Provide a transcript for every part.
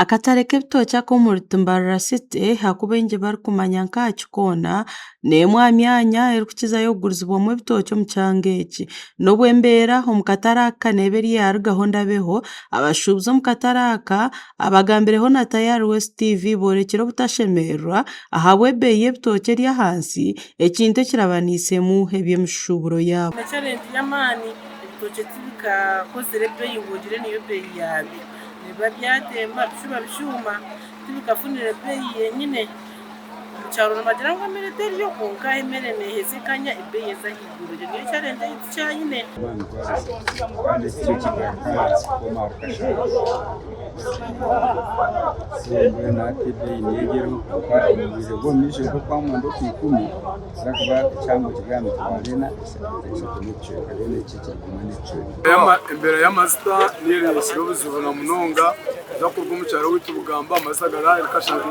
Akatare k'ebitookye ak'omuri Mbarara City aku baingi barikumanya nka aha Kikoona n'emwe aha myanya erikukizayo kugurizibwamu ebitookye omu kyanga eki. N'obu embeera omu katare aka neeba eri eyarugaho ndabeho, abashuubuzi omu katare aka abagambireho na Tayari West TV boorekire obutashemererwa ahabw'ebeeyi y'ebitookye eri ahansi ekintu ekirabaniisemu eby'emishuuburo yaabo. Challenge y'amaani ebitookye tibikakozire ebeeyi ngu ogire niyo beeyi yaabyo. Nibiba byatemba bishuba bishuuma tibikafunire beeyi yenyine. Omu kyaro nibagira ngu emere teriyo kwonka emere neeheza ekanya ebeeyi eza ahaiguru. Egyo niyo challenge ei tukyayine. Embeera y'amajuta niyo ereetsire obuzibu na munonga kuza kuruga omu kyaro owaitu Bugamba amajuta gari ahari kashanju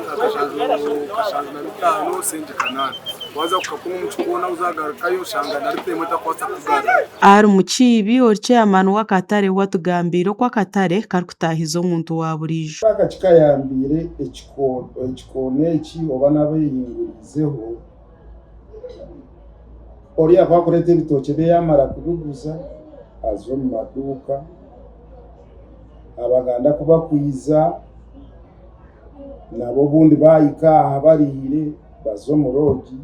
na bitaano sente kanaana waaza kukakuna omu kikoona ozagarukayo oshanga na rita emwe etakubaasa kukugarura. Ahari Mukiibi ori chairman w'akatare we atugambiire oku akatare karikutaahiza omuntu wa buriijo. Aka kikayambiire ekikoona eki oba n'abehinguriizeho. Oriya ku arikureeta ebitookye bye yaamara kubiguza aza omu maduuka, Abaganda ku bakwiza nabo obundi baahika aha bariire baza omu roogi.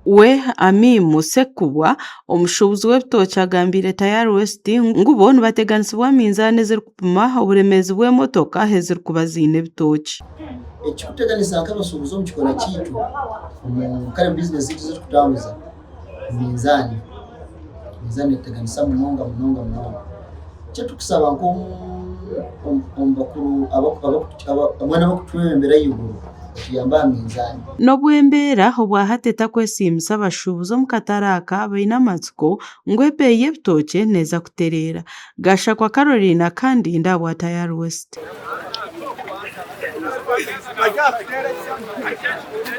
We Amimu Ssekubwa, omushuubuzi w'ebitookye agambiire Tayari West ngu bo nibateganisibwa minzaani ezirikupima oburemeezi bw'emotoka ezirikuba ziine ebitookye. Ekirikuteganisa nk'abashuubuzi omu kikora kyaitu omu kare bizinesi zaitu ezi turikutambuza minzaani. Minzaani netuteganisa munonga munonga munonga. Eki turikushaba nk'omu bakuru mbwenu abarikutwebembera ahaiguru batuyambe aha minzaani. N'obu embeera obwahati etakwesiimisa abashuubuzi omu katare aka baine amatsiko ngu ebeeyi y'ebitookye neeza kutereera. Gashakwa Caroline Akandinda ahabwa Tayari West.